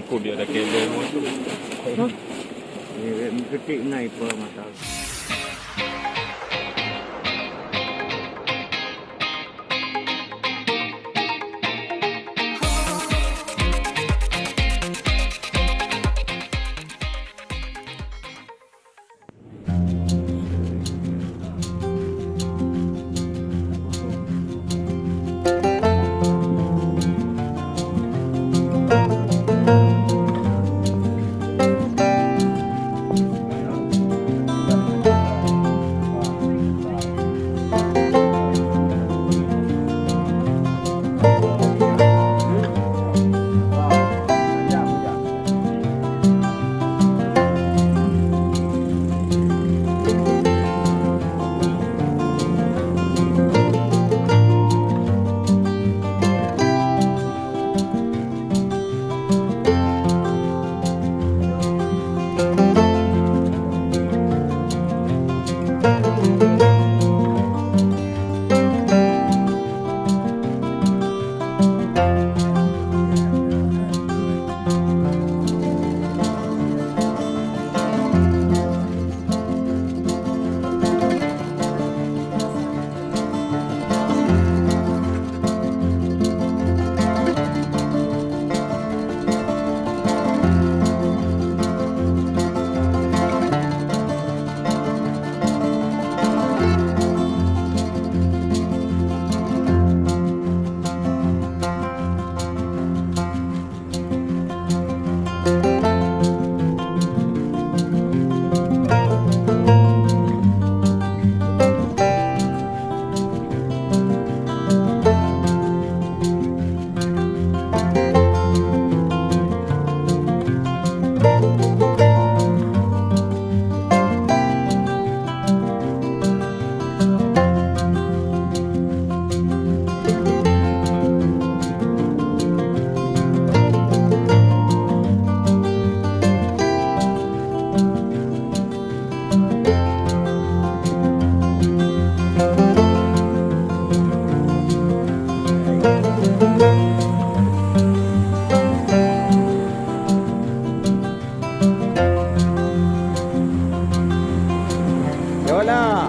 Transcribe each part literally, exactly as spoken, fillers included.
Kok dia ada kabel motor? Hah? Dia meuketik ngai pe mata. Yolah.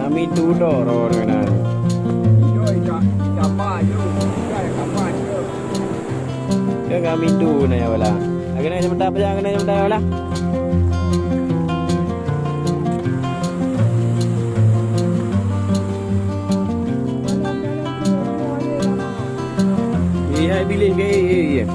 Nami tu doro dengan. Yo, ika, ika apa, yo? Ika apa, yo? Kan kami tu na ya wala. Agak na sebentar aja, agak na sebentar ya wala. Iya, bilik ke, iya, iya.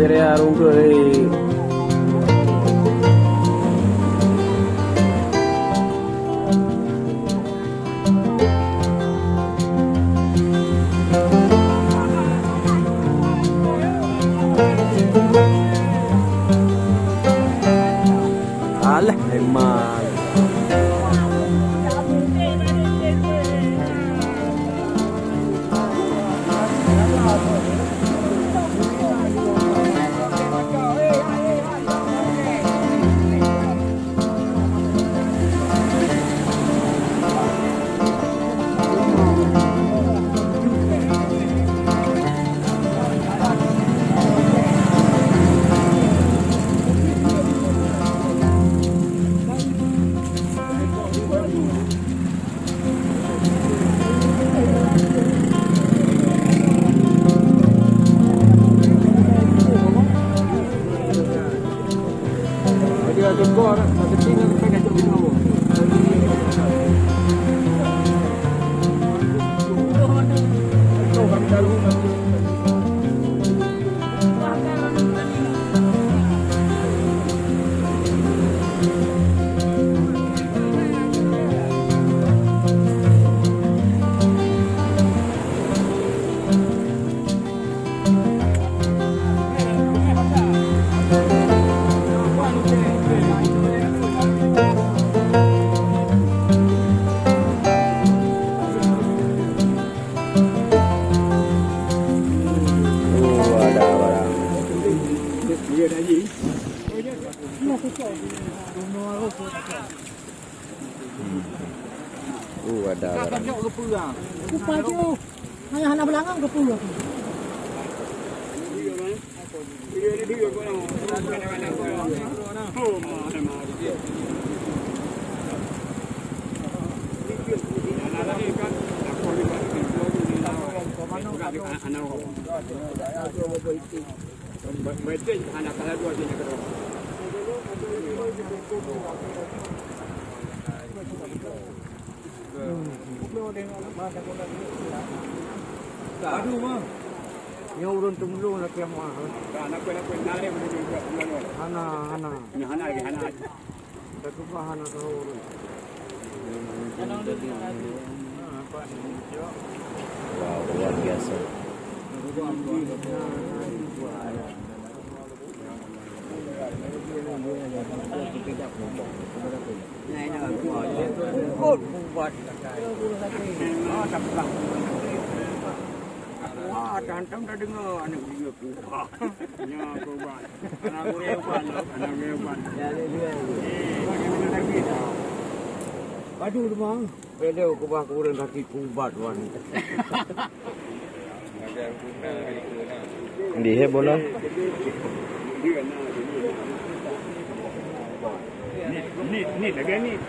Kira rungkut, eh. Alah, memang. Oh, ada barang. Hmm. Oh, ada barang. Kupaju. Hana, hana belangang ke puluh. Aduh, ma. Nyoe ureueng teumulông lagèe meuah. Hana, hana. Nyoe hana lagi, hana. Teukeubah hana saho ureueng. Wow, luar biasa. Wah, hantom tadeungoe aneuk dia kuba. Nyoe kuba. Aneuk gurèe ubat, aneuk gurèe ubat. Eh, bagaimana lagi tau? Aduh, Bang. Bèk lé kubah kureueng kaki kubat wan. Di he bola. Nit, nit, nit lagèe nit.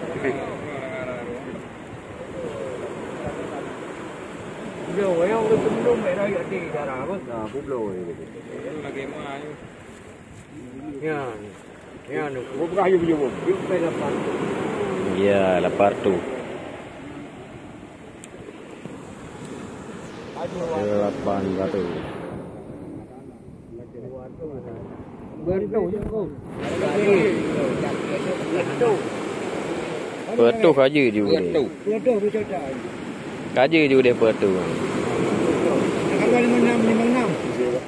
Bloe, ya, ureueng sebelum mek rakyat di darah apa? Nah, aku bloe. Ya. Ya, ni. Buka ayu, ayu, ayu. Yuk, pai lapar. Ya, lapar tu. Lapan ratus. Bantu je, Kong. Peuet tu ka jeuet ju deh. Peuet tu. Peuet tu, peuet tu. Ka jeuet ju deh peuet tu. Abang lima enam, lima enam.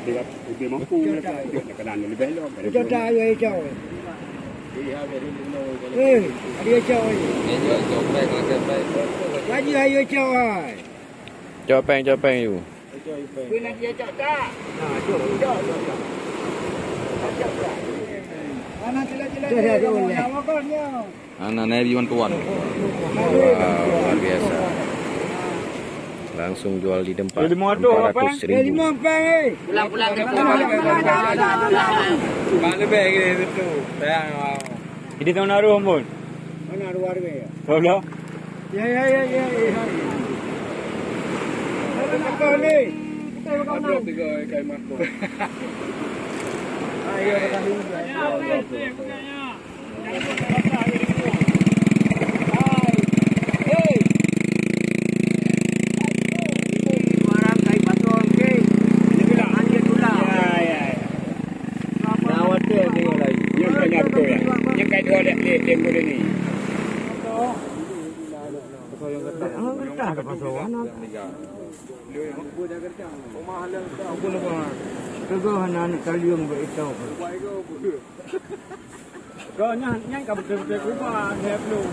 Dia, dia mampu, dia tak, dia tak kenal lebih lom. Peuet tu, ayo, ayo, ayo. Eh, ayo, ayo, ayo. Ayo, ayo, ayo, ayo. Cok péng, cok péng, yu. Ana nabi bantuan. Wah, luar biasa. Langsung jual di tempat, empat ratus ribu. Pulang, pulang, pulang. Mana beg itu? Sayang. Jadi tahun baru, Ambon? Mana luar biasa? Tahu belum? Ya, ya, ya, ya, ya. Ada tiga ikan mangkuk. Ah, ya, Entah ada pasal mana. Aku lupa. Teguh anak-anak kalian beritau. Kau nyan, nyan ka beutôi-beutôi kubah, dia belum.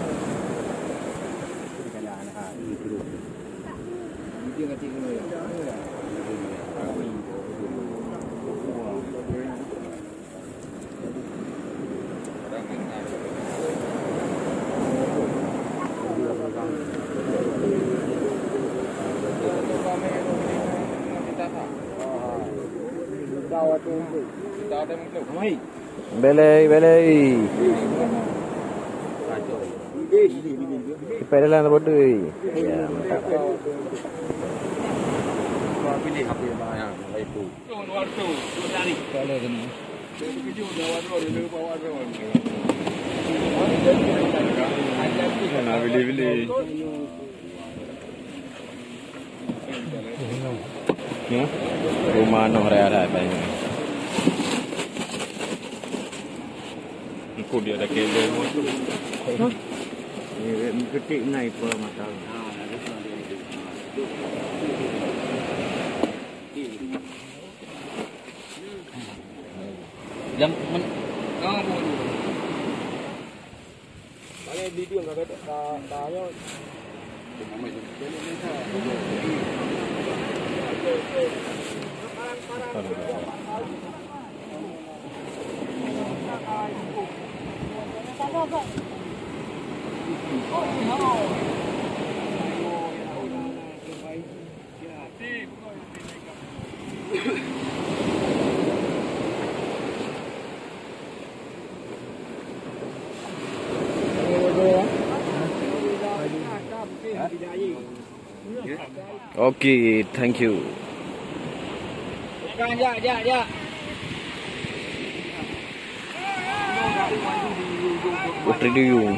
Belei, belei. Cepat dalam bodoh. Ya, mantap. Nah, bili-bili. Ya. Rumah noh raya-raya. Engkau dia ada kele. Hah? Ni meuketik ngai pe mata. Yang men-, ah, bu. Okay, thank you. Putri Duyung.